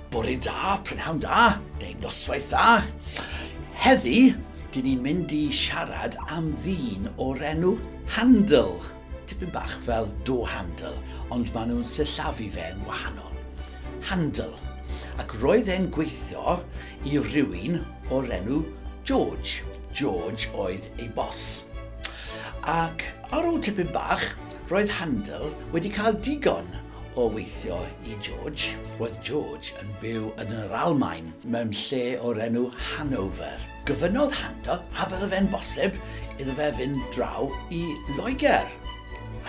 Bore da, prynhawn da, neu noswaith dda. Heddi, dyn ni'n mynd i siarad am ddyn o'r enw Handel. Tipyn bach fel do handle, ond maen nhw'n sillafu fe'n wahanol. Handel. Ac roedd e'n gweithio i rywun o'r enw George. George oedd ei bos. Ac ar ôl tipyn bach, roedd Handel wedi cael digon o weithio i George. Roedd George yn byw yn yr Almaen mewn lle o'r enw Hanover. Gofynnodd Handel a bydde fe'n bosib iddo fe fynd draw i Loegr.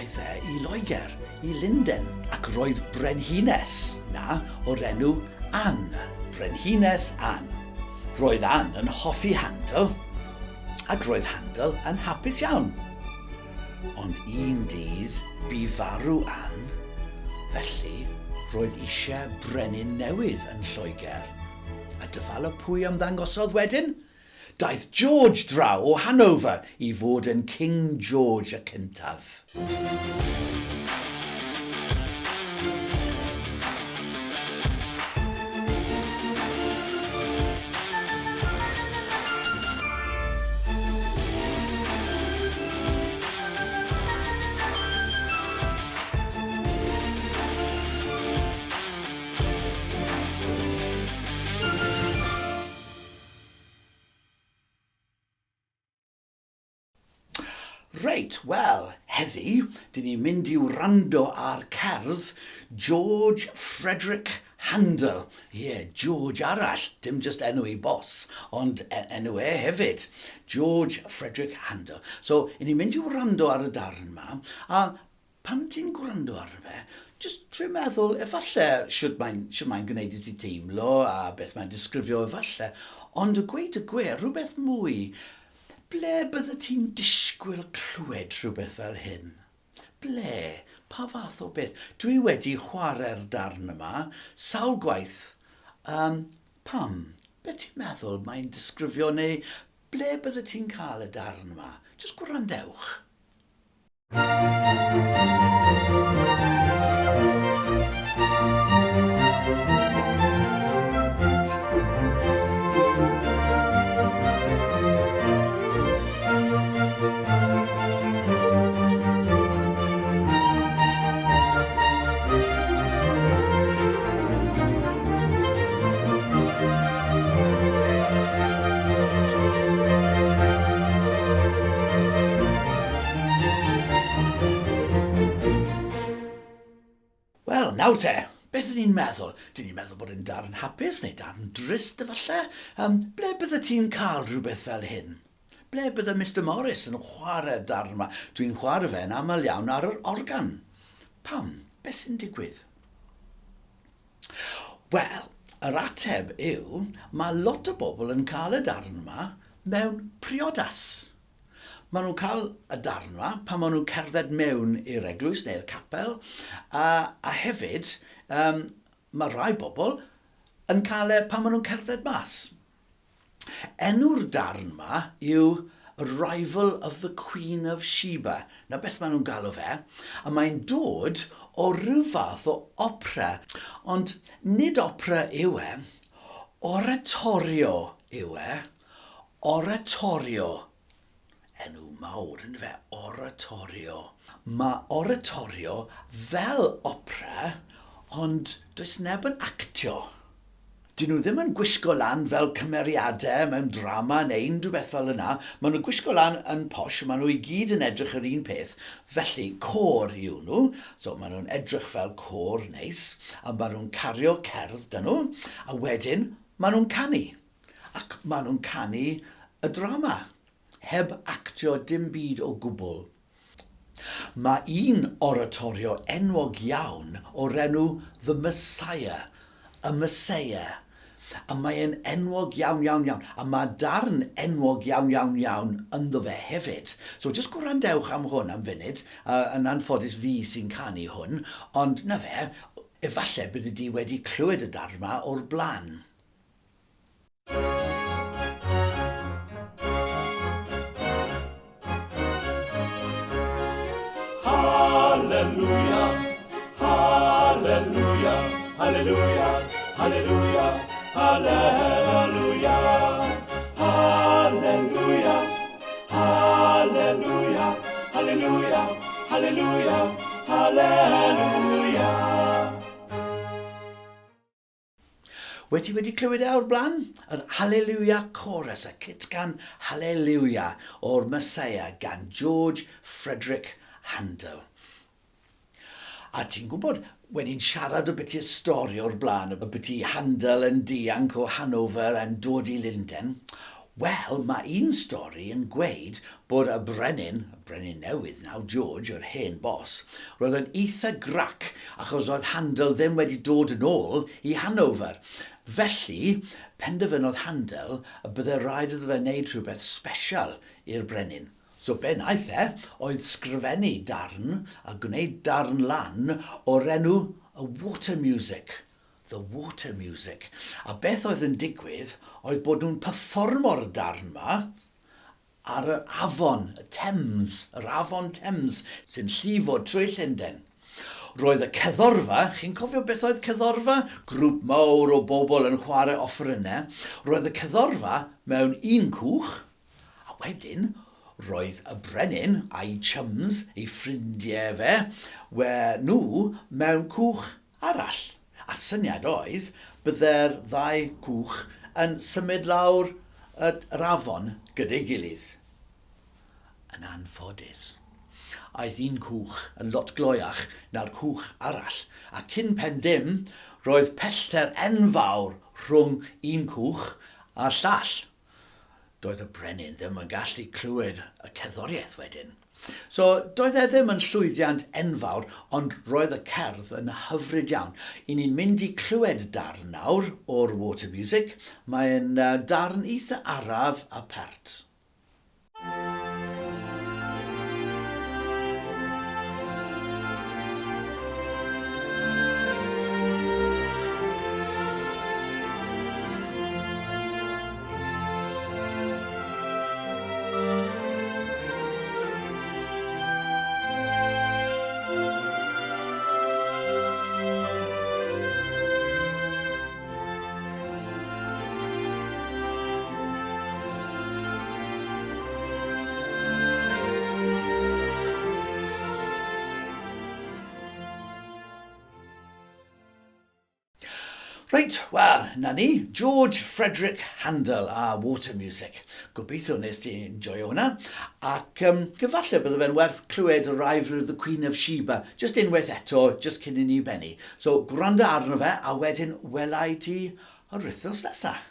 Aeth e i Loegr, i Lunden, ac roedd brenhines 'na o'r enw Anne. Brenhines Anne. Roedd Anne yn hoffi Handel, ac roedd Handel yn hapus iawn. Ond un dydd bu farw Anne, felly roedd eisiau brenin newydd yn Lloegr. A dyfal y pwy ymddangosodd wedyn? Daeth George draw o Hanover i fod yn King George y cyntaf. Reit, wel, heddi, dyn ni'n mynd i wrando ar cerdd George Frederick Handel. Ie, yeah, George arall, dim just enw ei bos, ond e, enw e hefyd. George Frederick Handel. So, i ni'n mynd i wrando ar y darn yma, a Pan ti'n gwrando arno fe, jyst trio meddwl efalle shwt mae'n shwt mae'n gwneud i ti teimlo a beth mae'n disgrifio efalle, ond y gweud y gwir, rhywbeth mwy, ble bydde ti'n disgwyl clywed rhywbeth fel hyn? Ble? Pa fath o beth? Dwi wedi chwarae'r darn yma sawl gwaith. Um, pam? Be ti'n meddwl mae'n disgrifio neu ble bydde ti'n cael y darn yma? Jyst gwrandewch. Wel, nawr te, beth ydyn ni'n meddwl? Dyn ni'n meddwl bod yn darn hapus neu darn drist efallai? Um, ble bydde ti'n cael rhywbeth fel hyn? Ble bydde Mister Morris yn chwarae darn yma? Dwi'n chwarae fe'n aml iawn ar yr organ. Pam? Beth sy'n digwydd? Wel, yr ateb yw, mae lot o bobl yn cael y darn yma mewn priodas. Maen nhw'n cael y darn yma pan maen nhw'n cerdded mewn i'r eglwys neu'r capel, a, a hefyd um, mae rhai bobl yn cael e pan maen nhw'n cerdded mas. Enw'r darn 'ma yw Arrival of the Queen of Sheba. 'Na beth maen nhw'n galw fe. A mae'n dod o ryw fath o opera. Ond nid opera yw e, oratorio yw e. Oratorio. Enw mawr, yn fe? Oratorio. Mae oratorio fel opera, ond does neb yn actio. Dyn nhw ddim yn gwisgo lan fel cymeriadau mewn drama neu unrhyw beth fel yna. Maen nhw'n gwisgo lan yn posh, maen nhw i gyd yn edrych yr un peth. Felly, côr yw nhw. So, maen nhw'n edrych fel côr neis, a maen nhw'n cario cerdd 'da nhw, a wedyn maen nhw'n canu. Ac maen nhw'n canu y drama, heb actio dim byd o gwbl. Mae un oratorio enwog iawn o'r enw The Messiah, y Meseia, a mae e'n enwog iawn, iawn, iawn, a mae darn enwog iawn, iawn, iawn ynddo fe hefyd. So jyst gwrandewch am hwn am funud, uh, yn anffodus fi sy'n canu hwn, ond na fe, efallai byddi di wedi clywed y darn 'ma o'r blaen. Hallelujah, hallelujah, hallelujah, Haleluia, haleluia, haleluia, haleluia, haleluia, haleluia, haleluia. Wyt ti wedi clywed e o'r blaen? Yr Hallelujah Chorus, y cytgan Hallelujah o'r Messiah gan George Frederick Handel. A ti'n gwybod, wedi'n siarad o biti'r stori o'r blaen, o biti Handel yn dianc o Hanover yn dod i Lunden, wel, mae un stori yn gweud bod y brenin, y brenin newydd nawr, George, yr hen bos, roedd yn eitha grac achos oedd Handel ddim wedi dod yn ôl i Hanover. Felly, penderfynodd Handel y bydde rhaid iddo fe wneud rhywbeth sbesial i'r brenin. So be wnaeth e oedd sgrifennu darn a gwneud darn lan o'r enw y Water Music. The Water Music. A beth oedd yn digwydd oedd bod nhw'n perfformo'r darn 'ma ar yr afon, y Thames, yr afon Thames sy'n llifo trwy Llundain. Roedd y cerddorfa, chi'n cofio beth oedd cerddorfa? Grŵp mawr o bobl yn chwarae offerynnau. Roedd y cerddorfa mewn un cwch, a wedyn roedd y brenin a'i chums, ei ffrindiau fe, we nhw mewn cwch arall. A'r syniad oedd bydde'r ddau gwch yn symud lawr yr afon gyda'i gilydd. Yn anffodus, aeth un cwch yn lot gloiach na'r cwch arall, a cyn pen dim, roedd pellter enfawr rhwng un cwch a'r llall. Doedd y brenin ddim yn gallu clywed y cerddoriaeth wedyn. So, doedd e ddim yn llwyddiant enfawr, ond roedd y cerdd yn hyfryd iawn. I ni'n mynd i clywed darn nawr o'r Water Music. Mae'n darn eitha araf a pert. Reit, wel, na ni, George Frederick Handel a Water Music. Gobeithio nes ti enjoyo hwnna. Ac um, gyfalle bydde fe'n werth clywed Arrival of the Queen of Sheba, just unwaith eto, just cyn i ni bennu. So, gwrando arno fe, a wedyn welai ti yr wythnos nesaf.